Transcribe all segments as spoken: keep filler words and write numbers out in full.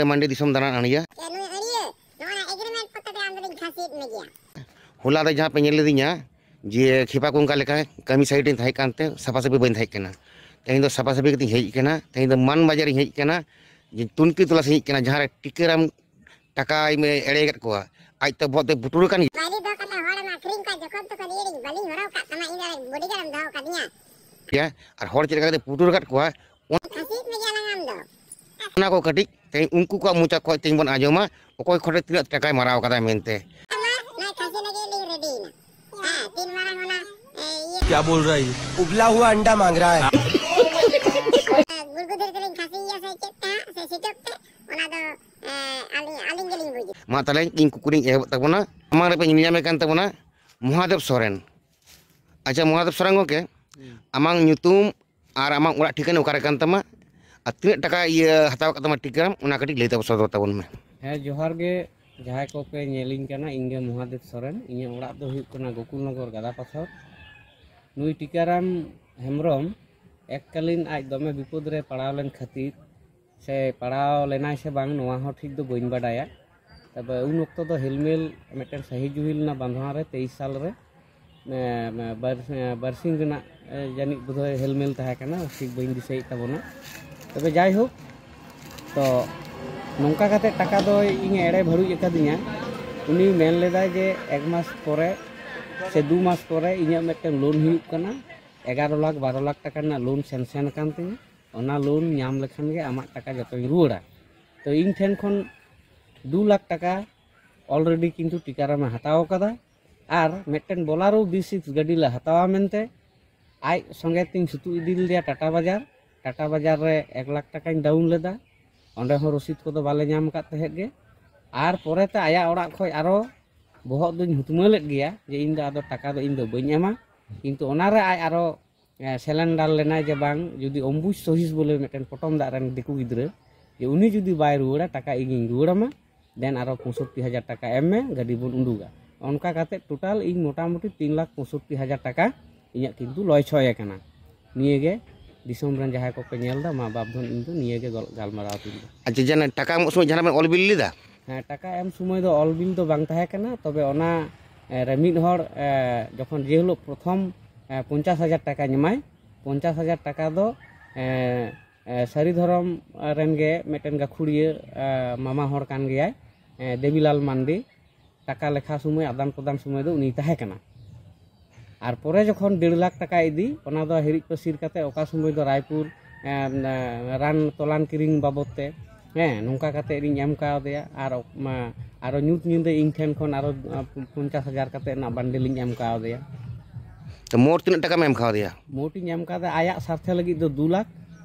ᱢᱟᱱᱰᱤ ᱫᱤᱥᱚᱢ ᱫᱟᱬᱟᱱ ᱟᱹᱬᱤᱭᱟᱹ᱾ ᱮ, ᱱᱩᱭ ᱟᱹᱬᱤᱭᱟᱹ, ᱱᱚᱣᱟ ᱮᱜᱨᱤᱢᱮᱱᱴ ᱠᱚᱛᱮ ᱜᱮ ᱟᱢ ᱫᱚᱞᱤᱧ ᱠᱷᱟᱹᱥᱤᱭᱮᱫ ᱢᱮᱜᱮᱭᱟ᱾ ᱦᱚᱞᱟ ᱫᱚ ᱡᱟᱦᱟᱸ ᱯᱮ ᱧᱮᱞ ᱞᱤᱫᱤᱧᱟ ᱡᱮ ᱠᱷᱮᱯᱟ ᱠᱚ ᱚᱱᱠᱟ ᱞᱮᱠᱟ ᱠᱟᱹᱢᱤ ᱥᱟᱭᱤᱰ ᱨᱤᱧ ᱛᱟᱦᱮᱸ ᱠᱟᱱᱛᱮ ᱥᱟᱯᱷᱟ ᱥᱟᱹᱯᱷᱤ ᱵᱟᱹᱧ ᱛᱟᱦᱮᱸ ᱠᱟᱱᱟ᱾ ᱛᱮᱦᱮᱧ ᱫᱚ ᱥᱟᱯᱷᱟ ᱥᱟᱹᱯᱷᱤ ᱠᱟᱛᱮᱧ ᱦᱮᱡ ᱠᱟᱱᱟ᱾ ᱛᱮᱦᱮᱧ ᱫᱚ ᱢᱟᱱ ᱵᱟᱡᱟᱨ ᱤᱧ ᱦᱮᱡ ᱠᱟᱱᱟ ᱡᱮ ᱛᱩᱱᱠᱷᱤ ᱛᱚᱞᱟᱥ ᱤᱧ ᱦᱮᱡ ᱠᱟᱱᱟ, ᱡᱟᱦᱟᱸ ᱨᱮ ᱴᱤᱠᱟᱹᱨᱟᱢ ᱴᱟᱠᱟᱭ ᱢᱮ ᱮᱲᱮ ᱟᱠᱟᱫ ᱠᱚᱣᱟ, ᱟᱡ ᱛᱚ ᱵᱚᱦᱚᱜ ᱛᱮ ᱯᱩᱴᱩᱨ ᱟᱠᱟᱱ ᱜᱮᱭᱟ᱾ ᱵᱟᱹᱞᱤ ᱫᱚ ᱠᱟᱛᱮ ᱦᱚᱲᱮᱢ ᱟᱹᱠᱷᱨᱤᱧ ᱠᱚᱣᱟ, ᱡᱚᱠᱷᱚᱱ ᱛᱚᱠᱷᱚᱱ ᱤᱭᱟᱹ ᱵᱟᱹᱞᱤᱧ ᱦᱚᱨᱚᱜ ᱠᱟᱜ ᱛᱟᱢᱟ, ᱤᱧ ᱫᱚ ᱵᱚᱰᱤᱜᱟᱨᱰ ᱮᱢ ᱫᱚᱦᱚ ᱠᱟᱫᱤᱧᱟ᱾ ᱜᱮᱭᱟ᱾ ᱟᱨ ᱦᱚᱲ ᱪᱮᱫ ᱞᱮᱠᱟ ᱠᱟᱛᱮ ᱯᱩᱴᱩᱨ ᱟᱠᱟᱫ ᱠᱚᱣᱟ, ᱠᱷᱟᱹᱥᱤ ᱢᱮᱜᱮᱭᱟ ᱞᱟᱝ ᱟᱢ ᱫᱚ᱾ ᱚᱱᱟ ᱠᱚ ᱠᱟᱹᱴᱤᱡ ᱛᱮᱦᱮᱧ ᱩᱱᱠᱩ ᱠᱚᱣᱟᱜ ᱢᱚᱪᱟ ᱠᱷᱚᱱ ᱛᱮᱦᱮᱧ ᱵᱚᱱ ᱟᱸᱡᱚᱢᱟ, ᱚᱠᱚᱭ ᱠᱷᱚᱱ ᱛᱤᱱᱟᱹᱜ ᱴᱟᱠᱟᱭ ᱢᱟᱨᱟᱣ ᱠᱟᱫᱟ ᱢᱮᱱᱛᱮ᱾ ᱟᱢᱟᱜ ᱱᱚᱣᱟ ᱠᱷᱟᱹᱥᱤ ᱞᱟᱹᱜᱤᱫ ᱞᱤᱧ ᱨᱮᱰᱤᱭᱮᱱᱟ᱾ ᱦᱮᱸ, ᱛᱤᱱ ᱢᱟᱨᱟᱝ ᱚᱱᱟ, ᱮ, ᱤᱭᱟᱹ᱾ क्या बोल रहा है ये? उबला हुआ अंडा मांग रहा है। ᱜᱩᱲᱜᱩ ᱫᱷᱤᱨᱤ ᱛᱮᱞᱤᱧ ᱠᱷᱟᱹᱥᱤᱭᱮᱭᱟ ᱥᱮ ᱪᱮᱫ ᱛᱮ ᱦᱟᱸᱜ, ᱥᱮ ᱥᱤᱴᱚᱠ ᱛᱮ, ᱚᱱᱟ ᱫᱚ, ᱮ, ᱟᱹᱞᱤᱧ, ᱟᱹᱞᱤᱧ ᱜᱮᱞᱤᱧ ᱵᱩᱡᱟ᱾ ᱢᱟ ᱛᱟᱦᱞᱮ ᱤᱧ ᱠᱩᱠᱞᱤᱧ ᱮᱦᱚᱵ ᱛᱟᱵᱚᱱᱟ᱾ ᱥᱟᱢᱟᱝ ᱨᱮᱯᱮ ᱧᱮᱞ ᱧᱟᱢᱮ ᱠᱟᱱ ᱛᱟᱵᱚᱱᱟ ᱢᱚᱦᱟᱫᱮᱵ ᱥᱚᱨᱮᱱ᱾ ᱟᱪᱪᱷᱟ, ᱢᱚᱦᱟᱫᱮᱵ ᱥᱚᱨᱮᱱ ᱜᱚᱢᱠᱮ, ᱦᱩᱸ᱾ ᱟᱢᱟᱝ ᱧᱩᱛᱩᱢ ᱟᱨ ᱟᱢᱟᱜ ᱚᱲᱟᱜ ᱴᱷᱤᱠᱟᱹᱱᱟ ᱚᱠᱟᱨᱮ ᱠᱟᱱ ᱛᱟᱢᱟ, ᱟᱨ ᱛᱤᱱᱟᱹᱜ ᱴᱟᱠᱟ ᱤᱭᱟᱹ ᱦᱟᱛᱟᱣ ᱟᱠᱟᱫ ᱛᱟᱢᱟ ᱴᱤᱠᱟᱹᱨᱟᱢ, ᱚᱱᱟ ᱠᱟᱹᱴᱤᱡ ᱞᱟᱹᱭ ᱛᱟᱵᱚ, ᱥᱚᱫᱚᱨ ᱛᱟᱵᱚᱱ ᱢᱮ᱾ ᱦᱮᱸ, ᱡᱚᱦᱟᱨ ᱜᱮ᱾ ᱡᱟᱦᱟᱸᱭ ᱠᱚᱯᱮ ᱧᱮᱞᱤᱧ ᱠᱟᱱᱟ, ᱤᱧ ᱜᱮ ᱢᱚᱦᱟᱫᱮᱵ ᱥᱚᱨᱮᱱ᱾ ᱤᱧᱟᱹᱜ ᱚᱲᱟᱜ ᱫᱚ ᱦᱩᱭᱩᱜ ᱠᱟᱱᱟ ᱜᱳᱠᱩᱞᱱᱚᱜᱚᱨ ᱜᱟᱫᱟ ᱯᱟᱛᱷᱚᱨ᱾ ᱱᱩᱭ ᱴᱤᱠᱟᱨᱟᱢ ᱦᱮᱢᱵᱨᱚᱢ ᱮᱠᱠᱟᱞᱤᱱ ᱟᱡ ᱫᱚᱢᱮ ᱵᱤᱯᱚᱫ ᱨᱮ ᱯᱟᱲᱟᱣ ᱞᱮᱱ ᱠᱷᱟᱹᱛᱤᱨ, ᱥᱮ ᱯᱟᱲᱟᱣ ᱞᱮᱱᱟᱭ ᱥᱮ ᱵᱟᱝ, ᱱᱚᱣᱟ ᱦᱚᱸ ᱴᱷᱤᱠ ᱫᱚ ᱵᱟᱹᱧ ᱵᱟᱰᱟᱭᱟ᱾ ᱛᱚᱵᱮ ᱩᱱ ᱚᱠᱛᱚ ᱫᱚ ᱦᱮᱞᱢᱮᱞ ᱢᱤᱫᱴᱮᱱ ᱥᱟᱹᱦᱤ ᱡᱩᱦᱤ ᱞᱮᱱᱟ ᱵᱟᱸᱫᱷᱣᱟᱱ ᱨᱮ ᱛᱮᱭᱤᱥ ᱥᱟᱞ ᱨᱮ᱾ ᱮ, ᱵᱟᱨ-, ᱮ, ᱵᱟᱨᱥᱤᱧ ᱨᱮᱱᱟᱜ, ᱮ, ᱡᱟᱹᱱᱤᱡ ᱵᱳᱫᱷᱚᱭ ᱦᱮᱞᱢᱮᱞ ᱛᱟᱦᱮᱸ ᱠᱟᱱᱟ, ᱴᱷᱤᱠ ᱵᱟᱹᱧ ᱫᱤᱥᱟᱹᱭᱮᱫ ᱛᱟᱵᱚᱱᱟ᱾ ᱛᱚᱵᱮ ᱡᱟᱭᱦᱳᱠ, ᱛᱚ ᱱᱚᱝᱠᱟ ᱠᱟᱛᱮ ᱴᱟᱠᱟ ᱫᱚ ᱤᱧ ᱮᱲᱮ ᱵᱷᱟᱹᱲᱩᱡ ᱟᱠᱟᱫᱤᱧᱟ᱾ ᱩᱱᱤ ᱢᱮᱱ ᱞᱮᱫᱟᱭ ᱡᱮ ᱮᱠ ᱢᱟᱥ ᱯᱚᱨᱮ ᱥᱮ ᱫᱩ ᱢᱟᱥ ᱯᱚᱨᱮ ᱤᱧᱟᱹᱜ ᱢᱤᱫᱴᱮᱱ ᱞᱳᱱ ᱦᱩᱭᱩᱜ ᱠᱟᱱᱟ, ᱮᱜᱟᱨᱚ ᱞᱟᱠᱷ ᱵᱟᱨᱚ ᱞᱟᱠᱷ ᱴᱟᱠᱟ ᱨᱮᱱᱟᱜ ᱞᱳᱱ ᱥᱮᱱᱥᱮᱱ ᱟᱠᱟᱱ ᱛᱤᱧᱟᱹ, ᱚᱱᱟ ᱞᱳᱱ ᱧᱟᱢ ᱞᱮᱠᱷᱟᱱ ᱜᱮ ᱟᱢᱟᱜ ᱴᱟᱠᱟ ᱡᱚᱛᱚᱧ ᱨᱩᱣᱟᱹᱲᱟ᱾ ᱛᱚ ᱤᱧ ᱴᱷᱮᱱ ᱠᱷᱚᱱ ᱫᱩ ᱞᱟᱠᱷ ᱴᱟᱠᱟ already ᱠᱤᱱᱛᱩ ᱴᱤᱠᱟᱨᱟᱢᱮ ᱦᱟᱛᱟᱣ ᱟᱠᱟᱫᱟ᱾ ᱟᱨ ᱢᱤᱫᱴᱮᱱ ᱵᱚᱞᱟᱨᱳ ᱵᱤ ᱥᱤᱠᱥ ᱜᱟᱹᱰᱤ ᱞᱮ ᱦᱟᱛᱟᱣᱟ ᱢᱮᱱᱛᱮ ᱟᱡ ᱥᱚᱸᱜᱮ ᱛᱤᱧ ᱥᱩᱛᱩᱜ ᱤᱫᱤ ᱞᱮᱫᱮᱭᱟ ᱴᱟᱴᱟ ᱵᱟᱡᱟᱨ᱾ ᱴᱟᱴᱟ ᱵᱟᱡᱟᱨ ᱨᱮ ᱮᱠ ᱞᱟᱠᱷ ᱴᱟᱠᱟᱧ ᱰᱟᱣᱩᱱ ᱞᱮᱫᱟ᱾ ᱚᱸᱰᱮ ᱦᱚᱸ ᱨᱚᱥᱤᱫ ᱠᱚᱫᱚ ᱵᱟᱞᱮ ᱧᱟᱢ ᱟᱠᱟᱫ ᱛᱟᱦᱮᱸᱫ ᱜᱮ᱾ ᱟᱨ ᱯᱚᱨᱮᱛᱮ ᱟᱭᱟᱜ ᱚᱲᱟᱜ ᱠᱷᱚᱱ ᱟᱨᱚ ᱵᱚᱦᱚᱜ ᱫᱩᱧ ᱦᱩᱛᱢᱟᱹ ᱞᱮᱫ ᱜᱮᱭᱟ ᱡᱮ ᱤᱧ ᱫᱚ ᱟᱫᱚ ᱴᱟᱠᱟ ᱫᱚ ᱤᱧ ᱫᱚ ᱵᱟᱹᱧ ᱮᱢᱟ᱾ ᱠᱤᱱᱛᱩ ᱚᱱᱟᱨᱮ ᱟᱡ ᱟᱨᱚ, ᱮ, ᱥᱮᱞᱮᱱᱰᱟᱨ ᱞᱮᱱᱟᱭ ᱡᱮ ᱵᱟᱝ, ᱡᱩᱫᱤ ᱚᱢᱵᱩᱡᱽ ᱥᱚᱦᱤᱥ ᱵᱚᱞᱮ ᱢᱤᱫᱴᱮᱱ ᱯᱚᱴᱚᱢ ᱫᱟᱜ ᱨᱮᱱ ᱫᱤᱠᱩ ᱜᱤᱫᱽᱨᱟᱹ, ᱡᱮ ᱩᱱᱤ ᱡᱩᱫᱤ ᱵᱟᱭ ᱨᱩᱣᱟᱹᱲᱟ, ᱴᱟᱠᱟ ᱤᱧᱤᱧ ᱨᱩᱣᱟᱹᱲᱟᱢᱟ, ᱫᱮᱱ ᱟᱨᱚ ᱯᱚᱸᱭᱥᱚᱴᱴᱤ ᱦᱟᱡᱟᱨ ᱴᱟᱠᱟ ᱮᱢ ᱢᱮ, ᱜᱟᱹᱰᱤ ᱵᱚᱱ ᱩᱰᱩᱠᱟ᱾ ᱚᱱᱠᱟ ᱠᱟᱛᱮ ᱴᱳᱴᱟᱞ ᱤᱧ ᱢᱚᱴᱟᱢᱩᱴᱤ ᱛᱤᱱ ᱞᱟᱠᱷ ᱯᱚᱸᱭᱥᱚᱴᱴᱤ ᱦᱟᱡᱟᱨ ᱴᱟᱠᱟ ᱤᱧᱟᱹᱜ ᱠᱤᱱᱛᱩ ᱞᱚᱭ ᱪᱷᱚᱭ ᱟᱠᱟᱱᱟ᱾ ᱱᱤᱭᱟᱹᱜᱮ ᱫᱤᱥᱚᱢ ᱨᱮᱱ ᱡᱟᱦᱟᱸᱭ ᱠᱚᱠᱚ ᱧᱮᱞ ᱮᱫᱟ, ᱢᱟ ᱵᱟᱯ ᱫᱷᱚᱱ, ᱤᱧ ᱫᱚ ᱱᱤᱭᱟᱹ ᱜᱮ ᱜᱚᱞ-, ᱜᱟᱞᱢᱟᱨᱟᱣ ᱛᱤᱧ ᱫᱚ᱾ ᱟᱪᱪᱷᱟ, ᱡᱟᱦᱟᱸ ᱴᱟᱠᱟ ᱮᱢᱚᱜ ᱥᱚᱢᱚᱭ ᱡᱟᱦᱟᱱᱟᱜ ᱵᱮᱱ ᱚᱞ ᱵᱤᱞ ᱞᱮᱫᱟ? ᱦᱮᱸ, ᱴᱟᱠᱟ ᱮᱢ ᱥᱚᱢᱚᱭ ᱫᱚ ᱚᱞ ᱵᱤᱞ ᱫᱚ ᱵᱟᱝ ᱛᱟᱦᱮᱸ ᱠᱟᱱᱟ, ᱛᱚᱵᱮ ᱚᱱᱟ, ᱮ, ᱨᱮ ᱢᱤᱫ ᱦᱚᱲ, ᱮ, ᱡᱚᱠᱷᱚᱱ ᱡᱮ ᱦᱤᱞᱳᱜ ᱯᱨᱚᱛᱷᱚᱢ, ᱮ, ᱯᱚᱧᱪᱟᱥ ᱦᱟᱡᱟᱨ ᱴᱟᱠᱟ ᱧᱟᱢᱟᱭ, ᱯᱚᱧᱪᱟᱥ ᱦᱟᱡᱟᱨ ᱴᱟᱠᱟ ᱫᱚ, ᱮ, ᱮ, ᱥᱟᱹᱨᱤ ᱫᱷᱚᱨᱚᱢ ᱨᱮᱱ ᱜᱮ ᱢᱤᱫᱴᱮᱱ ᱜᱟᱹᱠᱷᱩᱲᱤᱭᱟᱹ, ᱮ, ᱢᱟᱢᱟ ᱦᱚᱲ ᱠᱟᱱ ᱜᱮᱭᱟᱭ, ᱮ, ᱫᱮᱵᱤᱞᱟᱞ ᱢᱟᱱᱰᱤ᱾ ᱴᱟᱠᱟ ᱞᱮᱠᱷᱟ ᱥᱚᱢᱚᱭ, ᱟᱫᱟᱱ ᱯᱨᱚᱫᱟᱱ ᱥᱚᱢᱚᱭ ᱫᱚ ᱩᱱᱤᱭ ᱛᱟᱦᱮᱸ ᱠᱟᱱᱟ᱾ ᱟᱨ ᱯᱚᱨᱮ ᱡᱚᱠᱷᱚᱱ ᱰᱮᱲ ᱞᱟᱠᱷ ᱴᱟᱠᱟ ᱤᱫᱤ, ᱚᱱᱟ ᱫᱚ ᱦᱤᱨᱤᱡ ᱯᱟᱹᱥᱤᱨ ᱠᱟᱛᱮ ᱚᱠᱟ ᱥᱚᱢᱚᱭ ᱫᱚ ᱨᱟᱭᱯᱩᱨ, ᱮ, ᱨᱟᱱ ᱛᱚᱞᱟᱱ ᱠᱤᱨᱤᱧ ᱵᱟᱵᱚᱫ ᱛᱮ, ᱦᱮᱸ, ᱱᱚᱝᱠᱟ ᱠᱟᱛᱮ ᱤᱧ ᱮᱢ ᱠᱟᱣᱫᱮᱭᱟ᱾ ᱟᱨ, ᱢᱟ, ᱟᱨᱚ ᱧᱩᱛ ᱧᱤᱫᱟᱹ ᱤᱧ ᱴᱷᱮᱱ ᱠᱷᱚᱱ ᱟᱨᱚ, ᱮ, ᱯᱚᱧᱪᱟᱥ ᱦᱟᱡᱟᱨ ᱠᱟᱛᱮ ᱨᱮᱱᱟᱜ ᱵᱟᱱᱰᱮᱞ ᱤᱧ ᱮᱢ ᱠᱟᱣᱫᱮᱭᱟ᱾ ᱛᱚ ᱢᱳᱴ ᱛᱤᱱᱟᱹᱜ ᱴᱟᱠᱟᱢ ᱮᱢ ᱠᱟᱣᱫᱮᱭᱟ? ᱢᱳᱴ ᱤᱧ ᱮᱢ ᱠᱟᱣᱫᱮᱭᱟ ᱟᱭᱟᱜ ᱥᱟᱨᱛᱷᱮ ᱞᱟᱹᱜᱤᱫ ᱫᱚ ᱫᱩ ᱞᱟᱠᱷ,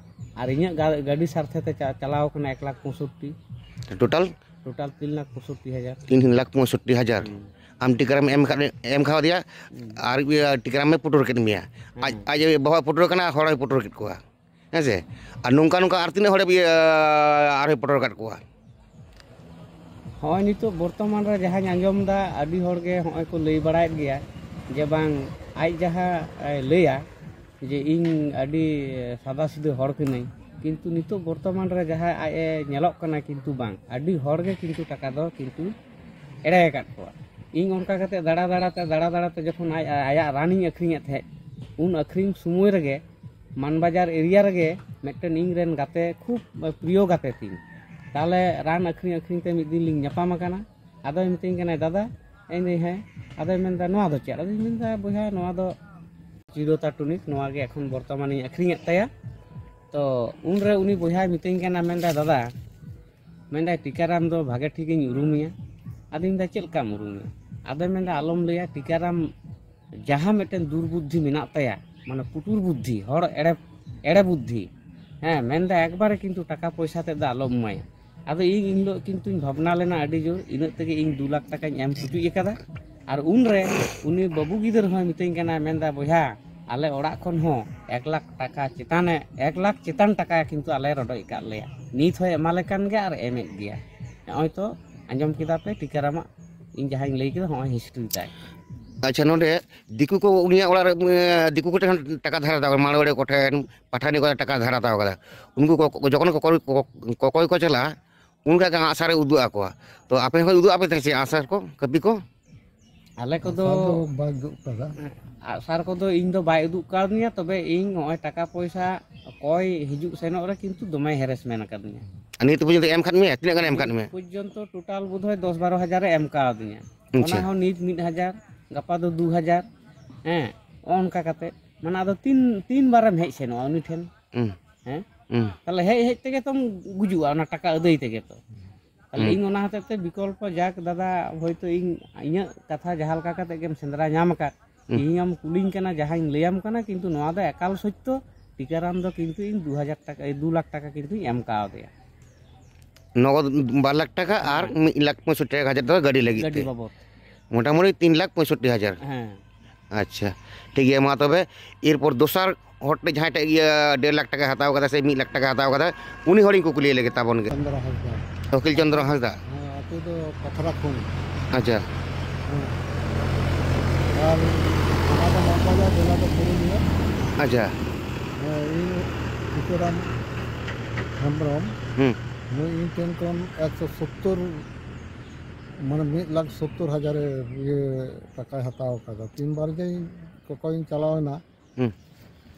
ᱟᱨ ᱤᱧᱟᱹᱜ ᱜᱟ-, ᱜᱟᱹᱰᱤ ᱥᱟᱨᱛᱷᱮ ᱛᱮ ᱪᱟ-, ᱪᱟᱞᱟᱣ ᱠᱟᱱᱟ ᱮᱠ ᱞᱟᱠᱷ ᱯᱚᱸᱭᱥᱚᱴᱴᱤ᱾ ᱴᱳᱴᱟᱞ? ᱴᱳᱴᱟᱞ ᱛᱤᱱ ᱞᱟᱠᱷ ᱯᱚᱸᱭᱥᱚᱴᱴᱤ ᱦᱟᱡᱟᱨ᱾ ᱛᱤᱱ ᱞᱟᱠᱷ ᱯᱚᱸᱭᱥᱚᱴᱴᱤ ᱦᱟᱡᱟᱨ᱾ ᱦᱩᱸ᱾ ᱟᱢ ᱴᱤᱠᱟᱨᱟᱢ ᱮᱢ ᱠᱟᱫ, ᱮᱢ ᱠᱟᱣᱫᱮᱭᱟ, ᱟᱨ ᱤᱭᱟᱹ ᱴᱤᱠᱟᱨᱟᱢᱮ ᱯᱩᱴᱩᱨ ᱠᱮᱫ ᱢᱮᱭᱟ᱾ ᱟᱡ, ᱟᱡ ᱵᱟᱵᱟ ᱯᱩᱴᱩᱨ ᱠᱟᱱᱟ, ᱦᱚᱲᱮ ᱯᱩᱴᱩᱨ ᱠᱮᱫ ᱠᱚᱣᱟ, ᱦᱮᱸ ᱥᱮ? ᱟᱨ ᱱᱚᱝᱠᱟ ᱱᱚᱝᱠᱟ ᱟᱨ ᱛᱤᱱᱟᱹᱜ ᱦᱚᱲᱮ, ᱤᱭᱟᱹ, ᱟᱨᱦᱚᱸᱭ ᱯᱩᱴᱩᱨ ᱠᱟᱫ ᱠᱚᱣᱟ? ᱦᱚᱸᱜᱼᱚᱭ ᱱᱤᱛᱚᱜ ᱵᱚᱨᱛᱚᱢᱟᱱ ᱨᱮ ᱡᱟᱦᱟᱸᱧ ᱟᱸᱡᱚᱢ ᱮᱫᱟ, ᱟᱹᱰᱤ ᱦᱚᱲ ᱜᱮ ᱦᱚᱸᱜᱼᱚᱭ ᱠᱚ ᱞᱟᱹᱭ ᱵᱟᱲᱟᱭᱮᱫ ᱜᱮᱭᱟ ᱡᱮ ᱵᱟᱝ, ᱟᱡ ᱡᱟᱦᱟᱸ, ᱮ, ᱞᱟᱹᱭᱟ ᱡᱮ ᱤᱧ ᱟᱹᱰᱤ ᱥᱟᱫᱟ ᱥᱤᱫᱟᱹ ᱦᱚᱲ ᱠᱟᱹᱱᱟᱹᱧ, ᱠᱤᱱᱛᱩ ᱱᱤᱛᱚᱜ ᱵᱚᱨᱛᱚᱢᱟᱱ ᱨᱮ ᱡᱟᱦᱟᱸᱭ ᱟᱡ ᱮ ᱧᱮᱞᱚᱜ ᱠᱟᱱᱟ, ᱠᱤᱱᱛᱩ ᱵᱟᱝ, ᱟᱹᱰᱤ ᱦᱚᱲ ᱜᱮ ᱠᱤᱱᱛᱩ ᱴᱟᱠᱟ ᱫᱚ ᱠᱤᱱᱛᱩ ᱮᱲᱮ ᱟᱠᱟᱫ ᱠᱚᱣᱟ᱾ ᱤᱧ ᱚᱱᱠᱟ ᱠᱟᱛᱮ ᱫᱟᱬᱟ ᱫᱟᱬᱟ ᱛᱮ, ᱫᱟᱬᱟ ᱫᱟᱬᱟ ᱛᱮ ᱡᱚᱠᱷᱚᱱ ᱟᱡ, ᱟᱭᱟᱜ ᱨᱟᱱᱤᱧ ᱟᱹᱠᱷᱨᱤᱧᱮᱫ ᱛᱟᱦᱮᱸᱫ, ᱩᱱ ᱟᱹᱠᱷᱨᱤᱧ ᱥᱚᱢᱚᱭ ᱨᱮᱜᱮ ᱢᱟᱱᱵᱟᱡᱟᱨ ᱮᱨᱤᱭᱟ ᱨᱮᱜᱮ ᱢᱤᱫᱴᱮᱱ ᱤᱧ ᱨᱮᱱ ᱜᱟᱛᱮ, ᱠᱷᱩᱵ ᱯᱨᱤᱭᱚ ᱜᱟᱛᱮ ᱛᱤᱧ, ᱛᱟᱦᱚᱞᱮ ᱨᱟᱱ ᱟᱹᱠᱷᱨᱤᱧ ᱟᱹᱠᱷᱨᱤᱧ ᱛᱮ ᱢᱤᱫ ᱫᱤᱱ ᱞᱤᱧ ᱧᱟᱯᱟᱢ ᱟᱠᱟᱱᱟ᱾ ᱟᱫᱚᱭ ᱢᱤᱛᱟᱹᱧ ᱠᱟᱱᱟᱭ, "ᱫᱟᱫᱟ?" ᱤᱧ ᱫᱚᱧ, "ᱦᱮᱸ?" ᱟᱫᱚᱭ ᱢᱮᱱᱫᱟ, "ᱱᱚᱣᱟ ᱫᱚ ᱪᱮᱫ?" ᱟᱫᱚᱧ ᱢᱮᱱᱫᱟ, "ᱵᱚᱭᱦᱟ, ᱱᱚᱣᱟ ᱫᱚ ᱪᱤᱨᱚᱛᱟ ᱴᱚᱱᱤᱠ, ᱱᱚᱣᱟ ᱜᱮ ᱮᱠᱷᱚᱱ ᱵᱚᱨᱛᱚᱢᱟᱱᱤᱧ ᱟᱹᱠᱷᱨᱤᱧᱮᱫ ᱛᱟᱭᱟ᱾" ᱛᱚ ᱩᱱᱨᱮ ᱩᱱᱤ ᱵᱚᱭᱦᱟᱭ ᱢᱤᱛᱟᱹᱧ ᱠᱟᱱᱟ, ᱢᱮᱱᱫᱟᱭ, "ᱫᱟᱫᱟ," ᱢᱮᱱᱫᱟᱭ, "ᱴᱤᱠᱟᱨᱟᱢ ᱫᱚ ᱵᱷᱟᱜᱮ ᱴᱷᱤᱠᱤᱧ ᱩᱨᱩᱢᱮᱭᱟ᱾" ᱟᱫᱚᱧ ᱢᱮᱱᱫᱟ, "ᱪᱮᱫ ᱞᱮᱠᱟᱢ ᱩᱨᱩᱢᱮᱭᱟ?" ᱟᱫᱚᱭ ᱢᱮᱱᱫᱟ, "ᱟᱞᱚᱢ ᱞᱟᱹᱭᱟ, ᱴᱤᱠᱟᱨᱟᱢ ᱡᱟᱦᱟᱸ ᱢᱤᱫᱴᱮᱱ ᱫᱩᱨᱵᱩᱫᱽᱫᱷᱤ ᱢᱮᱱᱟᱜ ᱛᱟᱭᱟ, ᱢᱟᱱᱮ ᱯᱩᱴᱩᱨ ᱵᱩᱫᱽᱫᱷᱤ, ᱦᱚᱲ ᱮᱲᱮ, ᱮᱲᱮ ᱵᱩᱫᱽᱫᱷᱤ, ᱦᱮᱸ, ᱢᱮᱱᱫᱟ ᱮᱠᱵᱟᱨᱮ ᱠᱤᱱᱛᱩ ᱴᱟᱠᱟ ᱯᱚᱭᱥᱟ ᱛᱮᱫ ᱫᱚ ᱟᱞᱚᱢ ᱮᱢᱟᱭᱟ᱾" ᱟᱫᱚ ᱤᱧ ᱤᱧ ᱦᱤᱞᱳᱜ ᱠᱤᱱᱛᱩᱧ ᱵᱷᱟᱵᱽᱱᱟ ᱞᱮᱱᱟ ᱟᱹᱰᱤ ᱡᱳᱨ, ᱤᱱᱟᱹᱜ ᱛᱮᱜᱮ ᱤᱧ ᱫᱩ ᱞᱟᱠᱷ ᱴᱟᱠᱟᱧ ᱮᱢ ᱯᱩᱴᱩᱡ ᱟᱠᱟᱫᱟ᱾ ᱟᱨ ᱩᱱᱨᱮ ᱩᱱᱤ ᱵᱟᱹᱵᱩ ᱜᱤᱫᱟᱹᱨ ᱦᱚᱸᱭ ᱢᱤᱛᱟᱹᱧ ᱠᱟᱱᱟ, ᱢᱮᱱᱫᱟ, "ᱵᱚᱭᱦᱟ, ᱟᱞᱮ ᱚᱲᱟᱜ ᱠᱷᱚᱱ ᱦᱚᱸ ᱮᱠ ᱞᱟᱠᱷ ᱴᱟᱠᱟ ᱪᱮᱛᱟᱱᱮ, ᱮᱠ ᱞᱟᱠᱷ ᱪᱮᱛᱟᱱ ᱴᱟᱠᱟ ᱠᱤᱱᱛᱩ ᱟᱞᱮ ᱨᱚᱰᱚᱡ ᱟᱠᱟᱫ ᱞᱮᱭᱟ, ᱱᱤᱛ ᱦᱚᱸᱭ ᱮᱢᱟᱞᱮ ᱠᱟᱱ ᱜᱮᱭᱟ ᱟᱨ ᱮᱢᱮᱫ ᱜᱮᱭᱟ᱾" ᱱᱚᱜᱼᱚᱭ ᱛᱚ ᱟᱸᱡᱚᱢ ᱠᱮᱫᱟ ᱯᱮ ᱴᱤᱠᱟᱨᱟᱢᱟᱜ, ᱤᱧ ᱡᱟᱦᱟᱸᱧ ᱞᱟᱹᱭ ᱠᱮᱫᱟ, ᱱᱚᱜᱼᱚᱭ ᱦᱤᱥᱴᱨᱤ ᱛᱟᱭ᱾ ᱟᱪᱪᱷᱟ, ᱱᱚᱰᱮ ᱫᱤᱠᱩ ᱠᱚ ᱩᱱᱤᱭᱟᱜ ᱚᱲᱟᱜ ᱨᱮ, ᱮ, ᱫᱤᱠᱩ ᱠᱚᱴᱷᱮᱱ ᱴᱟᱠᱟ ᱫᱷᱟᱨ ᱦᱟᱛᱟᱣ, ᱢᱟᱲᱣᱟᱲᱤ ᱠᱚᱴᱷᱮᱱ, ᱯᱟᱴᱷᱟᱱᱤ ᱠᱚᱴᱷᱮᱱ ᱴᱟᱠᱟ ᱫᱷᱟᱨ ᱦᱟᱛᱟᱣ ᱠᱟᱫᱟ᱾ ᱩᱱᱠᱩ ᱠᱚ, ᱠᱚ, ᱡᱚᱠᱷᱚᱱ ᱠᱚ ᱠᱚᱠᱚᱭ, ᱠᱚ, ᱠᱚᱠᱚᱭ ᱠᱚ ᱪᱟᱞᱟᱜᱼᱟ, ᱩᱱᱠᱟ ᱜᱮ ᱟᱸᱜᱼᱥᱟᱨᱮ ᱩᱫᱩᱜ ᱟᱠᱚᱣᱟ᱾ ᱛᱚ ᱟᱯᱮ ᱦᱚᱸ ᱩᱫᱩᱜ ᱟᱯᱮ ᱛᱟᱦᱮᱸ ᱥᱮ ᱟᱸᱜᱼᱥᱟᱨ ᱠᱚ, ᱠᱟᱹᱯᱤ ᱠᱚ? ᱟᱞᱮ ᱠᱚᱫᱚ ᱟᱸᱜᱼᱥᱟᱨ ᱫᱚ ᱵᱟᱭ ᱩᱫᱩᱜ ᱠᱟᱫᱟ᱾ ᱟᱸᱜᱼᱥᱟᱨ ᱠᱚᱫᱚ ᱤᱧ ᱫᱚ ᱵᱟᱭ ᱩᱫᱩᱜ ᱠᱟᱣᱫᱤᱧᱟ, ᱛᱚᱵᱮ ᱤᱧ ᱱᱚᱜᱼᱚᱭ ᱴᱟᱠᱟ ᱯᱚᱭᱥᱟ ᱠᱚᱭ ᱦᱤᱡᱩᱜ ᱥᱮᱱᱚᱜ ᱨᱮ ᱠᱤᱱᱛᱩ ᱫᱚᱢᱮ harassment ᱟᱠᱟᱫᱤᱧᱟ᱾ ᱟᱨ ᱱᱤᱛ ᱯᱚᱨᱡᱚᱱᱛᱚ ᱮᱢ ᱠᱟᱫ ᱢᱮᱭᱟ? ᱛᱤᱱᱟᱹᱜ ᱜᱟᱱᱮ ᱮᱢ ᱠᱟᱫ ᱢᱮᱭᱟ? ᱱᱤᱛ ᱯᱚᱨᱡᱚᱱᱛᱚ total ᱵᱳᱫᱷᱚᱭ ᱫᱚᱥ ᱵᱟᱨᱚ ᱦᱟᱡᱟᱨᱮ ᱮᱢ ᱠᱟᱣᱫᱤᱧᱟ᱾ ᱟᱪᱪᱷᱟ᱾ ᱚᱱᱟ ᱦᱚᱸ ᱱᱤᱛ ᱢᱤᱫ ᱦᱟᱡᱟᱨ, ᱜᱟᱯᱟ ᱫᱚ ᱫᱩ ᱦᱟᱡᱟᱨ, ᱦᱮᱸ, ᱱᱚᱜᱼᱚ ᱱᱚᱝᱠᱟ ᱠᱟᱛᱮ, ᱢᱟᱱᱮ ᱟᱫᱚ ᱛᱤᱱ, ᱛᱤᱱ ᱵᱟᱨᱮᱢ ᱦᱮᱡ ᱥᱮᱱᱚᱜᱼᱟ ᱩᱱᱤ ᱴᱷᱮᱱ? ᱦᱩᱸ᱾ ᱦᱮᱸ? ᱦᱩᱸ᱾ ᱛᱟᱦᱞᱮ ᱦᱮᱡ ᱦᱮᱡ ᱛᱮᱜᱮ ᱛᱚᱢ ᱜᱩᱡᱩᱜᱼᱟ ᱚᱱᱟ ᱴᱟᱠᱟ ᱟᱹᱫᱟᱹᱭ ᱛᱮᱜᱮ ᱛᱚ᱾ ᱛᱟᱦᱞᱮ ᱦᱩᱸ᱾ ᱤᱧ ᱚᱱᱟ ᱦᱚᱛᱮᱡ ᱛᱮ ᱵᱤᱠᱚᱞᱯᱚ, ᱡᱟᱠ ᱫᱟᱫᱟ, ᱦᱚᱭᱛᱳ ᱤᱧ, ᱤᱧᱟᱹᱜ ᱠᱟᱛᱷᱟ ᱡᱟᱦᱟᱸ ᱞᱮᱠᱟ ᱠᱟᱛᱮ ᱜᱮᱢ ᱥᱮᱸᱫᱽᱨᱟ ᱧᱟᱢ ᱟᱠᱟᱫ, ᱦᱩᱸ᱾ ᱤᱧ ᱟᱢ ᱠᱩᱞᱤᱧ ᱠᱟᱱᱟ, ᱡᱟᱦᱟᱸᱧ ᱞᱟᱹᱭᱟᱢ ᱠᱟᱱᱟ, ᱠᱤᱱᱛᱩ ᱱᱚᱣᱟ ᱫᱚ ᱮᱠᱟᱞ ᱥᱚᱛᱭᱚ᱾ ᱴᱤᱠᱟᱨᱟᱢ ᱫᱚ ᱠᱤᱱᱛᱩ ᱤᱧ ᱫᱩ ᱦᱟᱡᱟᱨ ᱴᱟᱠᱟ, ᱫᱩ ᱞᱟᱠᱷ ᱴᱟᱠᱟ ᱠᱤᱱᱛᱩᱧ ᱮᱢ ᱠᱟᱣᱫᱮᱭᱟ᱾ ᱱᱚᱜᱚᱫ ᱵᱟᱨ ᱞᱟᱠᱷ ᱴᱟᱠᱟ ᱟᱨ ᱦᱮᱸ᱾ ᱢᱤᱫ ᱞᱟᱠᱷ ᱯᱚᱸᱭᱥᱚᱴᱴᱤ ᱦᱟᱡᱟᱨ ᱴᱟᱠᱟ ᱜᱟᱹᱰᱤ ᱞᱟᱹᱜᱤᱫ ᱜᱟᱹᱰᱤ ᱛᱮ᱾ ᱵᱟᱵᱚᱫ᱾ ᱢᱚᱴᱟᱢᱩᱴᱤ ᱛᱤᱱ ᱞᱟᱠᱷ ᱯᱚᱸᱭᱥᱚᱴᱴᱤ ᱦᱟᱡᱟᱨ᱾ ᱦᱮᱸ᱾ ᱟᱪᱪᱷᱟ, ᱴᱷᱤᱠ ᱜᱮᱭᱟ, ᱢᱟ ᱛᱚᱵᱮ᱾ ᱮᱨᱯᱚᱨ ᱫᱚᱥᱟᱨ ᱦᱚᱲ ᱴᱷᱮᱱ ᱡᱟᱦᱟᱸᱭ ᱴᱷᱮᱱ ᱤᱭᱟᱹ ᱰᱮᱲ ᱞᱟᱠᱷ ᱴᱟᱠᱟᱭ ᱦᱟᱛᱟᱣ ᱠᱟᱫᱟ ᱥᱮ ᱢᱤᱫ ᱞᱟᱠᱷ ᱴᱟᱠᱟᱭ ᱦᱟᱛᱟᱣ ᱠᱟᱫᱟ, ᱩᱱᱤ ᱦᱚᱲᱤᱧ ᱠᱩᱠᱞᱤᱭᱮ ᱞᱮᱜᱮ ᱛᱟᱵᱚᱱ ᱜᱮ᱾ ᱪᱚᱱᱫᱨᱚ ᱦᱟᱸᱥᱫᱟ᱾ ᱩᱠᱤᱞ ᱪᱚᱱᱫᱨᱚ ᱦᱟᱸᱥᱫᱟ᱾ ᱦᱮᱸ, ᱟᱹᱛᱩ ᱫᱚ ᱯᱟᱛᱷᱨᱟ ᱠᱷᱩᱱ᱾ ᱟᱪᱪᱷᱟ᱾ ᱦᱮᱸ᱾ ᱟᱨ ᱚᱱᱟ ᱫᱚ ᱢᱟᱱᱠᱚᱲ ᱡᱮᱞᱟ ᱫᱚ ᱯᱩᱨᱩᱞᱤᱭᱟᱹ᱾ ᱟᱪᱪᱷᱟ᱾ ᱦᱮᱸ, ᱤᱧ ᱴᱤᱠᱟᱹᱨᱟᱢ ᱦᱮᱢᱵᱨᱚᱢ᱾ ᱦᱩᱸ᱾ ᱱᱩᱭ ᱤᱧ ᱴᱷᱮᱱ ᱠᱷᱚᱱ ᱮᱠᱥᱚ ᱥᱳᱛᱛᱳᱨ, ᱢᱟᱱᱮ ᱢᱤᱫ ᱞᱟᱠᱷ ᱥᱳᱛᱛᱳᱨ ᱦᱟᱡᱟᱨ ᱮ, ᱤᱭᱟᱹ, ᱴᱟᱠᱟᱭ ᱦᱟᱛᱟᱣ ᱟᱠᱟᱫᱟ᱾ ᱛᱤᱱ ᱵᱟᱨ ᱜᱮ ᱤᱧ ᱠᱚᱠᱚᱭᱤᱧ ᱪᱟᱞᱟᱣ ᱮᱱᱟ᱾ ᱦᱩᱸ᱾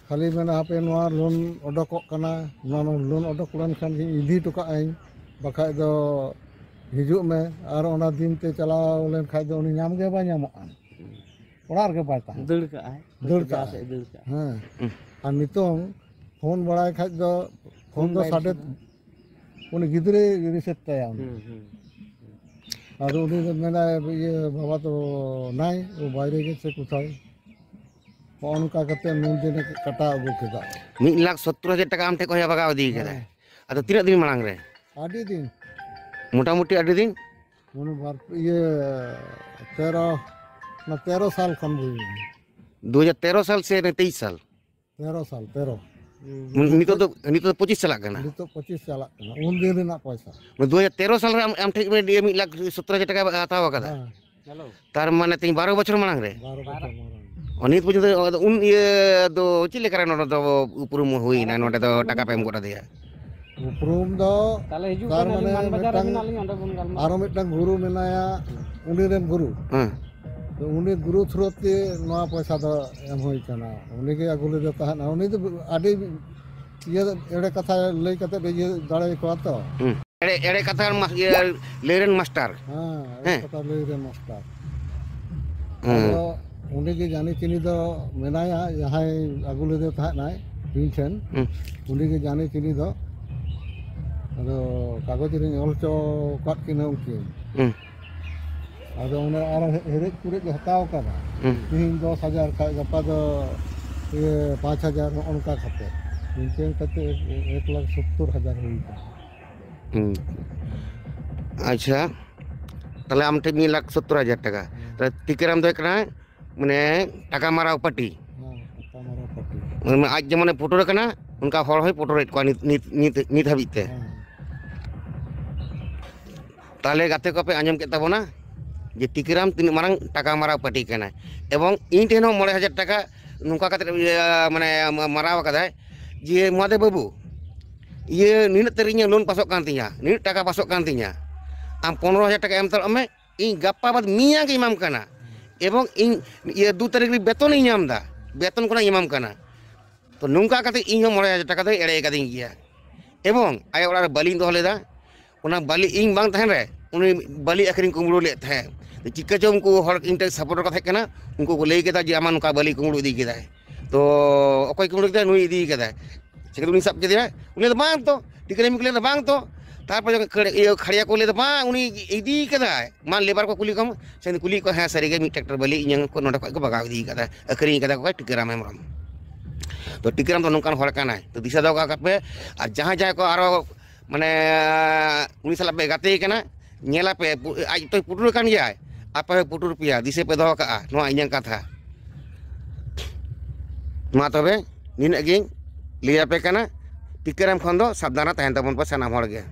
ᱠᱷᱟᱹᱞᱤ ᱢᱮᱱᱟ, "ᱦᱟᱯᱮ ᱱᱚᱣᱟ loan ᱚᱰᱚᱠᱚᱜ ᱠᱟᱱᱟ, ᱱᱚᱣᱟ loan ᱚᱰᱚᱠ ᱞᱮᱱᱠᱷᱟᱱ ᱜᱤᱧ ᱤᱫᱤ ᱦᱚᱴᱚ ᱠᱟᱜ ᱟᱹᱧ, ᱵᱟᱠᱷᱟᱡ ᱫᱚ ᱦᱤᱡᱩᱜ ᱢᱮ᱾" ᱟᱨ ᱚᱱᱟ ᱫᱤᱱ ᱛᱮ ᱪᱟᱞᱟᱣ ᱞᱮᱱᱠᱷᱟᱡ ᱫᱚ ᱩᱱᱤ ᱧᱟᱢ ᱜᱮ ᱵᱟᱭ ᱧᱟᱢᱚᱜᱼᱟ᱾ ᱚᱲᱟᱜ ᱨᱮᱜᱮ ᱵᱟᱭ ᱛᱟᱦᱮᱱᱟ᱾ ᱫᱟᱹᱲ ᱠᱟᱜᱼᱟᱭ᱾ ᱫᱟᱹᱲ ᱡᱟᱦᱟᱸ ᱠᱟᱜᱼᱟᱭ᱾ ᱥᱮᱫ ᱫᱟᱹᱲ ᱠᱟᱜᱼᱟ᱾ ᱦᱮᱸ᱾ ᱦᱩᱸ᱾ ᱟᱨ ᱱᱤᱛᱚᱝ ᱯᱷᱳᱱ ᱵᱟᱲᱟᱭ ᱠᱷᱟᱡ ᱫᱚ, ᱯᱷᱳᱱ ᱯᱷᱳᱱ ᱫᱚ ᱵᱟᱭ ᱥᱟᱰᱮ, ᱨᱤᱥᱤᱵᱷᱟ᱾ ᱩᱱᱤ ᱜᱤᱫᱽᱨᱟᱹᱭ ᱨᱤᱥᱤᱵᱷ ᱛᱟᱭᱟ ᱩᱱᱤ᱾ ᱦᱩᱸ, ᱦᱩᱸ᱾ ᱟᱫᱚ ᱩᱱᱤ ᱫᱚ ᱢᱮᱱᱟᱭ, "ᱤᱭᱟᱹ, ᱵᱟᱵᱟ ᱫᱚ ᱱᱟᱭ, ᱳ ᱵᱟᱭᱨᱮ ᱜᱮ ᱥᱮ ᱠᱳᱛᱷᱟᱭ?" ᱦᱚᱸᱜᱼᱚ ᱱᱚᱝᱠᱟ ᱠᱟᱛᱮ ᱱᱩᱱ ᱫᱤᱱᱮ ᱠᱟᱴᱟᱣ ᱟᱹᱜᱩ ᱠᱮᱫᱟ᱾ ᱢᱤᱫ ᱞᱟᱠᱷ ᱥᱚᱛᱛᱚᱨ ᱦᱟᱡᱟᱨ ᱴᱟᱠᱟ ᱟᱢ ᱴᱷᱮᱱ ᱠᱷᱚᱱ ᱮ ᱵᱟᱜᱟᱣ ᱤᱫᱤ ᱠᱟᱫᱟ᱾ ᱦᱮᱸ᱾ ᱟᱫᱚ ᱛᱤᱱᱟᱹᱜ ᱫᱤᱱ ᱢᱟᱲᱟᱝ ᱨᱮ? ᱟᱹᱰᱤ ᱫᱤᱱ᱾ ᱢᱚᱴᱟᱢᱩᱴᱤ ᱟᱹᱰᱤ ᱫᱤᱱ? ᱢᱟᱱᱮ ᱵᱟᱨ, ᱤᱭᱟᱹ, ᱛᱮᱨᱚ, ᱚᱱᱟ ᱛᱮᱨᱚ ᱥᱟᱞ ᱠᱷᱚᱱ ᱦᱩᱭ ᱮᱱᱟ᱾ ᱫᱩ ᱦᱟᱡᱟᱨ ᱛᱮᱨᱚ ᱥᱟᱞ ᱥᱮ ᱛᱮᱭᱤᱥ ᱥᱟᱞ? ᱛᱮᱨᱚ ᱥᱟᱞ, ᱛᱮᱨᱚ᱾ ᱦᱩᱸ᱾ ᱱᱤᱛᱚᱜ ᱫᱚ, ᱱᱤᱛᱚᱜ ᱫᱚ ᱯᱚᱸᱪᱤᱥ ᱪᱟᱞᱟᱜ ᱠᱟᱱᱟ? ᱱᱤᱛᱚᱜ ᱯᱚᱸᱪᱤᱥ ᱪᱟᱞᱟᱜ ᱠᱟᱱᱟ, ᱩᱱ ᱫᱤᱱ ᱨᱮᱱᱟᱜ ᱯᱚᱭᱥᱟ᱾ ᱫᱩ ᱦᱟᱡᱟᱨ ᱛᱮᱨᱚ ᱥᱟᱞ ᱨᱮ ᱟᱢ, ᱟᱢ ᱴᱷᱮᱱ ᱢᱤᱫ ᱞᱟᱠᱷ ᱥᱚᱛᱛᱚᱨ ᱦᱟᱡᱟᱨ ᱴᱟᱠᱟ ᱦᱟᱛᱟᱣ ᱟᱠᱟᱫᱟ? ᱦᱮᱸ᱾ ᱛᱟᱨ ᱢᱟᱱᱮ ᱛᱮᱦᱮᱧ ᱵᱟᱨᱚ ᱵᱚᱪᱷᱚᱨ ᱢᱟᱲᱟᱝ ᱨᱮ? ᱵᱟᱨᱚ ᱵᱚᱪᱷᱚᱨ ᱢᱟᱲᱟᱝ᱾ ᱚ, ᱱᱤᱛ ᱯᱚᱨᱡᱚᱱᱛᱚ ᱟᱫᱚ ᱩᱱ ᱤᱭᱟᱹ ᱫᱚ ᱪᱮᱫ ᱞᱮᱠᱟᱨᱮ ᱱᱚᱰᱮ ᱫᱚ ᱩᱯᱨᱩᱢ ᱦᱩᱭᱱᱟ, ᱱᱚᱰᱮ ᱫᱚ ᱴᱟᱠᱟ ᱯᱮ ᱮᱢ ᱜᱚᱫ ᱟᱫᱮᱭᱟ? ᱩᱯᱨᱩᱢ ᱫᱚ ᱛᱟᱦᱞᱮ ᱦᱤᱡᱩᱜ ᱛᱟᱨ ᱠᱟᱱ ᱟᱹᱞᱤᱧ ᱢᱟᱱᱮ ᱢᱟᱱ ᱵᱟᱡᱟᱨ ᱨᱮ ᱢᱤᱫᱴᱟᱝ, ᱢᱮᱱᱟᱜ ᱞᱤᱧᱟ, ᱚᱸᱰᱮ ᱵᱚᱱ ᱜᱟᱞᱢᱟᱨᱟᱣᱟ᱾ ᱟᱨᱚ ᱢᱤᱫᱴᱟᱝ ᱜᱩᱨᱩ ᱢᱮᱱᱟᱭᱟ, ᱩᱱᱤ ᱨᱮᱱ ᱜᱩᱨᱩ᱾ ᱦᱮᱸ᱾ ᱛᱚ ᱩᱱᱤ ᱜᱩᱨᱩ ᱛᱷᱨᱩ ᱛᱮ ᱱᱚᱣᱟ ᱯᱚᱭᱥᱟ ᱫᱚ ᱮᱢ ᱦᱩᱭ ᱠᱟᱱᱟ᱾ ᱩᱱᱤ ᱜᱮ ᱟᱹᱜᱩ ᱞᱮᱫᱮ ᱛᱟᱦᱮᱸᱫ᱾ ᱩᱱᱤ ᱫᱚ ᱟᱹᱰᱤ ᱤᱭᱟᱹ, ᱮᱲᱮ ᱠᱟᱛᱷᱟ ᱞᱟᱹᱭ ᱠᱟᱛᱮ ᱤᱭᱟᱹ ᱫᱟᱲᱮ ᱟᱠᱚᱣᱟ ᱛᱚ᱾ ᱦᱩᱸ᱾ ᱮᱲᱮ, ᱮᱲᱮ ᱠᱟᱛᱷᱟ ᱢᱟ-, ᱤᱭᱟᱹ, ᱞᱟᱹᱭ ᱨᱮᱱ ᱢᱟᱥᱴᱟᱨ᱾ ᱦᱮᱸ, ᱮᱲᱮ ᱦᱮᱸ᱾ ᱠᱟᱛᱷᱟ ᱞᱟᱹᱭ ᱨᱮᱱ ᱢᱟᱥᱴᱟᱨ᱾ ᱦᱮᱸ᱾ ᱟᱫᱚ ᱩᱱᱤ ᱜᱮ ᱡᱟᱹᱱᱤ ᱪᱤᱱᱤ ᱫᱚ ᱢᱮᱱᱟᱭᱟ, ᱡᱟᱦᱟᱸᱭ ᱟᱹᱜᱩ ᱞᱮᱫᱮ ᱛᱟᱦᱮᱸᱫ ᱱᱟᱭ ᱤᱧ ᱴᱷᱮᱱ, ᱦᱩᱸ᱾ ᱩᱱᱤ ᱜᱮ ᱡᱟᱹᱱᱤ ᱪᱤᱱᱤ ᱫᱚ᱾ ᱟᱫᱚ ᱠᱟᱜᱚᱡᱽ ᱨᱤᱧ ᱚᱞ ᱦᱚᱪᱚ ᱟᱠᱟᱫ ᱠᱤᱱᱟ ᱩᱱᱠᱤᱱ᱾ ᱦᱩᱸ᱾ ᱟᱫᱚ ᱚᱱᱮ ᱟᱨᱚ ᱦᱮ-, ᱦᱮᱨᱮᱡ ᱯᱩᱨᱮᱡ ᱮ ᱦᱟᱛᱟᱣ ᱠᱟᱫᱟ᱾ ᱦᱩᱸ᱾ ᱛᱤᱦᱤᱧ ᱫᱚᱥ ᱦᱟᱡᱟᱨ ᱠᱷᱟᱡ ᱜᱟᱯᱟ ᱫᱚ, ᱤᱭᱟᱹ, ᱯᱟᱸᱪ ᱦᱟᱡᱟᱨ, ᱱᱚᱜᱼᱚ ᱱᱚᱝᱠᱟ ᱠᱟᱛᱮ᱾ ᱤᱱᱠᱟᱹ ᱠᱟᱛᱮ ᱮᱠ, ᱮᱠ ᱞᱟᱠᱷ ᱥᱳᱛᱛᱳᱨ ᱦᱟᱡᱟᱨ ᱦᱩᱭ ᱠᱟᱱᱟ᱾ ᱦᱩᱸ᱾ ᱟᱪᱪᱷᱟ, ᱛᱟᱦᱞᱮ ᱟᱢ ᱴᱷᱮᱱ ᱢᱤᱫ ᱞᱟᱠᱷ ᱥᱳᱛᱛᱳᱨ ᱦᱟᱡᱟᱨ ᱴᱟᱠᱟ᱾ ᱦᱩᱸ᱾ ᱛᱟᱦᱞᱮ ᱴᱤᱠᱟᱹᱨᱟᱢ ᱫᱚ ᱦᱩᱭᱩᱜ ᱠᱟᱱᱟ, ᱢᱟᱱᱮ, ᱴᱟᱠᱟ ᱢᱟᱨᱟᱣ ᱯᱟᱹᱴᱤ᱾ ᱦᱮᱸ, ᱴᱟᱠᱟ ᱢᱟᱨᱟᱣ ᱯᱟᱹᱴᱤ᱾ ᱢᱟᱱᱮ, ᱟᱡ ᱡᱮᱢᱚᱱᱮ ᱯᱩᱴᱩᱨ ᱟᱠᱟᱱᱟ, ᱚᱱᱠᱟ ᱦᱚᱲ ᱦᱚᱸᱭ ᱯᱩᱴᱩᱨᱮᱫ ᱠᱚᱣᱟ ᱱᱤᱛ, ᱱᱤᱛ, ᱱᱤᱛ, ᱱᱤᱛ ᱦᱟᱹᱵᱤᱡ ᱛᱮ᱾ ᱦᱮᱸ᱾ ᱛᱟᱦᱞᱮ ᱜᱟᱛᱮ ᱠᱚᱯᱮ ᱟᱸᱡᱚᱢ ᱠᱮᱫ ᱛᱟᱵᱚᱱᱟ ᱡᱮ ᱴᱤᱠᱟᱹᱨᱟᱢ ᱛᱤᱱᱟᱹᱜ ᱢᱟᱨᱟᱝ ᱴᱟᱠᱟ ᱢᱟᱨᱟᱣ ᱯᱟᱹᱴᱤ ᱠᱟᱱᱟᱭ, ᱮᱵᱚᱝ ᱤᱧ ᱴᱷᱮᱱ ᱦᱚᱸ ᱢᱚᱬᱮ ᱦᱟᱡᱟᱨ ᱴᱟᱠᱟ ᱱᱚᱝᱠᱟ ᱠᱟᱛᱮ, ᱤᱭᱟᱹ, ᱢᱟᱱᱮ, ᱢᱟᱨᱟᱣ ᱟᱠᱟᱫᱟᱭ ᱡᱮ, "ᱢᱟᱫᱮ ᱵᱟᱹᱵᱩ, ᱤᱭᱟᱹ, ᱱᱤᱱᱟᱹᱜ ᱛᱟᱹᱨᱤᱠᱷ ᱤᱧᱟᱹᱜ ᱞᱳᱱ ᱯᱟᱥᱚᱜ ᱠᱟᱱ ᱛᱤᱧᱟ, ᱱᱤᱱᱟᱹᱜ ᱴᱟᱠᱟ ᱯᱟᱥᱚᱜ ᱠᱟᱱ ᱛᱤᱧᱟ, ᱟᱢ ᱯᱚᱱᱨᱚ ᱦᱟᱡᱟᱨ ᱴᱟᱠᱟ ᱮᱢ ᱦᱟᱛᱟᱲᱚᱜ ᱢᱮ, ᱤᱧ ᱜᱟᱯᱟ ᱵᱟᱫ ᱢᱮᱭᱟᱝ ᱜᱤᱧ ᱮᱢᱟᱢ ᱠᱟᱱᱟ, ᱮᱵᱚᱝ ᱤᱧ, ᱤᱭᱟᱹ, ᱫᱩ ᱛᱟᱹᱨᱤᱠᱷ ᱨᱮ ᱵᱮᱛᱚᱱ ᱤᱧ ᱧᱟᱢ ᱮᱫᱟ, ᱵᱮᱛᱚᱱ ᱠᱷᱚᱱᱟᱜ ᱤᱧ ᱮᱢᱟᱢ ᱠᱟᱱᱟ᱾" ᱛᱚ, ᱱᱚᱝᱠᱟ ᱠᱟᱛᱮ ᱤᱧ ᱦᱚᱸ ᱢᱚᱬᱮ ᱦᱟᱡᱟᱨ ᱴᱟᱠᱟ ᱫᱚᱭ ᱮᱲᱮ ᱠᱟᱫᱤᱧ ᱜᱮᱭᱟ᱾ ᱮᱵᱚᱝ ᱟᱭᱟᱜ ᱚᱲᱟᱜ ᱨᱮ ᱵᱟᱹᱞᱤᱧ ᱫᱚᱦᱚ ᱞᱮᱫᱟ, ᱚᱱᱟ ᱵᱟᱹᱞᱤ ᱤᱧ ᱵᱟᱝ ᱛᱟᱦᱮᱱ ᱨᱮ ᱩᱱᱤ ᱵᱟᱹᱞᱤ ᱟᱹᱠᱷᱨᱤᱧ ᱠᱩᱢᱵᱽᱲᱩ ᱞᱮᱫ ᱛᱟᱦᱮᱸᱫ᱾ ᱪᱤᱠᱟᱹ ᱪᱚ ᱩᱱᱠᱩ ᱦᱚᱲ ᱤᱧ ᱴᱷᱮᱱ ᱥᱟᱯᱳᱨᱴ ᱠᱚ ᱛᱟᱦᱮᱸ ᱠᱟᱱᱟ, ᱩᱱᱠᱩ ᱠᱚ ᱞᱟᱹᱭ ᱠᱮᱫᱟ ᱡᱮ, "ᱟᱢᱟᱜ ᱱᱚᱝᱠᱟ ᱵᱟᱹᱞᱤ ᱠᱩᱢᱵᱽᱲᱩ ᱤᱫᱤ ᱠᱮᱫᱟᱭ᱾" ᱛᱚ, ᱚᱠᱚᱭ ᱠᱩᱢᱵᱽᱲᱩ ᱠᱮᱫᱟᱭ? ᱱᱩᱭ ᱤᱫᱤ ᱠᱟᱫᱟᱭ᱾ ᱪᱤᱠᱟᱹ ᱩᱱᱤ ᱥᱟᱵ ᱠᱮᱫᱮᱭᱟ? ᱩᱱᱤ ᱫᱚ ᱵᱟᱝ ᱛᱚ, ᱴᱤᱠᱟᱹᱨᱟᱢ ᱠᱚ ᱞᱟᱹᱭ ᱫᱟ ᱵᱟᱝ ᱛᱚ᱾ ᱛᱟᱨᱯᱚᱨ ᱡᱚᱠᱷᱚᱱ ᱠᱷᱟᱹᱲ-, ᱤᱭᱟᱹ, ᱠᱷᱟᱲᱭᱟ ᱠᱚ ᱞᱟᱹᱭ ᱫᱟ, "ᱵᱟᱝ, ᱩᱱᱤ ᱤᱫᱤ ᱠᱟᱫᱟᱭ, ᱢᱟ ᱞᱮᱵᱟᱨ ᱠᱚ ᱠᱩᱞᱤ ᱠᱚᱢ, ᱥᱮ ᱠᱩᱞᱤ ᱠᱚ, ᱦᱮᱸ, ᱥᱟᱹᱨᱤᱜᱮ ᱢᱤᱫ ᱴᱨᱟᱠᱴᱟᱨ ᱵᱟᱹᱞᱤ ᱤᱧᱟᱹᱝ ᱠᱚ ᱱᱚᱰᱮ ᱠᱷᱚᱡ ᱠᱚ ᱵᱟᱜᱟᱣ ᱤᱫᱤ ᱠᱟᱫᱟ, ᱟᱹᱠᱷᱨᱤᱧ ᱠᱟᱫᱟ ᱠᱚ ᱴᱤᱠᱟᱹᱨᱟᱢ ᱦᱮᱢᱵᱨᱚᱢ᱾" ᱛᱚ, ᱴᱤᱠᱟᱹᱨᱟᱢ ᱫᱚ ᱱᱚᱝᱠᱟᱱ ᱦᱚᱲ ᱠᱟᱱᱟᱭ, ᱛᱚ ᱫᱤᱥᱟᱹ ᱫᱚᱦᱚ ᱠᱟᱜ ᱯᱮ᱾ ᱟᱨ ᱡᱟᱦᱟᱸᱭ ᱡᱟᱦᱟᱸᱭ ᱠᱚ ᱟᱨᱚ ᱢᱟᱱᱮ ᱩᱱᱤ ᱥᱟᱞᱟᱜ ᱯᱮ ᱜᱟᱛᱮ ᱠᱟᱱᱟ, ᱧᱮᱞᱟᱯᱮ, ᱯᱩ-, ᱟᱡ ᱛᱚᱭ ᱯᱩᱴᱩᱨ ᱟᱠᱟᱱ ᱜᱮᱭᱟᱭ, ᱟᱯᱮ ᱦᱚᱸ ᱯᱩᱴᱩᱨ ᱯᱮᱭᱟ, ᱫᱤᱥᱟᱹ ᱯᱮ ᱫᱚᱦᱚ ᱠᱟᱜᱼᱟ ᱱᱚᱣᱟ ᱤᱧᱟᱹᱝ ᱠᱟᱛᱷᱟ᱾ ᱢᱟ ᱛᱚᱵᱮ, ᱱᱤᱱᱟᱹᱜ ᱜᱤᱧ ᱞᱟᱹᱭᱟᱯᱮ ᱠᱟᱱᱟ, ᱴᱤᱠᱟᱹᱨᱟᱢ ᱠᱷᱚᱱ ᱫᱚ ᱥᱟᱵᱫᱷᱟᱱ ᱨᱮ ᱛᱟᱦᱮᱱ ᱛᱟᱵᱚᱱ ᱯᱮ ᱥᱟᱱᱟᱢ ᱦᱚᱲ ᱜᱮ᱾